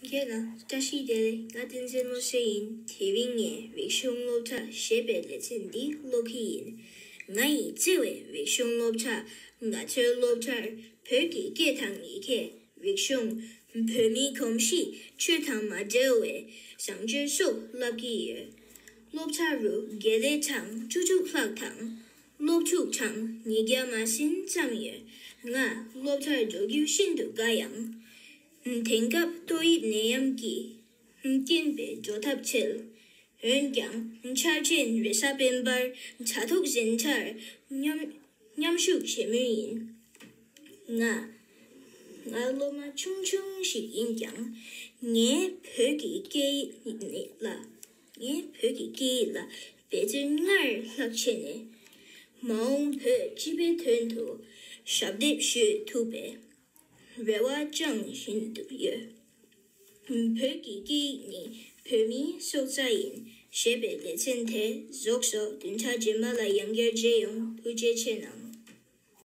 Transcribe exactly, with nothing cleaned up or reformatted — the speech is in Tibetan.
ཁྱེད་ལ་བཀྲ་ཤིས་བདེ་ལེགས། ང་བསྟན་འཛིན་བློ་གསལ་ཡིན། དེ་རིང་ངས་རིག་གཞུང་སློབ་གྲྭ་ཞེས་པའི་ལེ་ཚན་འདི་ཀློག་གི་ཡིན། ང་ཡི་བརྩེ་བའི་རིག་གཞུང་སློབ་གྲྭ། ང་ཚོའི་སློབ་གྲྭར་བོད་ཀྱི་སྐད་དང་ཡི་གེ། རིག་གཞུང་། བོད་མིའི་གོམས་གཤིས། ཆོས་དང་མ་འབྲེལ་བའི་བཟང་སྤྱོད་སོགས་བསླབ་ཀྱི་ཡོད། སློབ་གྲྭ་རུ་དགེ་ལས་གྲངས་བཅུ་དྲུག་ལྷག་དང་། སློབ་ཕྲུག་གྲངས་ཉིས་བརྒྱ་མ་ཟིན་ཙམ་ཡོད། ང་སློབ་གྲྭར་འགྲོ་རྒྱུ་ཤིན་ཏུ་དགའ་ཡང་། དེང་སྐབས་ཏོག་དབྱིབས་ནད་ཡམས་ཀྱི་རྐྱེན་པས་འགྲོ་ཐབས་ཆད། འོན་ཀྱང་འཆར་ཅན་རེས་གཟའ་སྤེན་པར་དྲ་ཐོག་གཟན་ཆར་མཉམ་མཉམ་ཞུགས་བྱེད་མུས་ཡིན། ང་ང་སློབ་མ་ཆུང་ཆུང་ཞིག་ཡིན་ཀྱང་། ངའི་བོད་ཀྱི་སྐད་ཡིག་ལ་ངའི་བོད་ཀྱི་སྐད་ཡིག་ལ་འབད་བརྩོན་སྔར་ལྷག་བྱས་ནས། མ་འོངས་བོད་སྤྱི་པའི་དོན་དུ་ཞབས་འདེགས་ཞུ་ཐུབ་པའི་རེ་བ་བཅངས་བཞིན་དུ་ཡོད། བོད་ཀྱི་སྐད་ཡིག་ནི་བོད་མིའི་སྲོག་རྩ་ཡིན་ཞེས་པའི་ལེ་ཚན་དེ་རྫོགས་སོ། བདུན་ཕྲག་རྗེས་མ་ལ་ཡང་བསྐྱར་མཇལ་ཡོང་། ཐུགས་རྗེ་ཆེ་གནང་།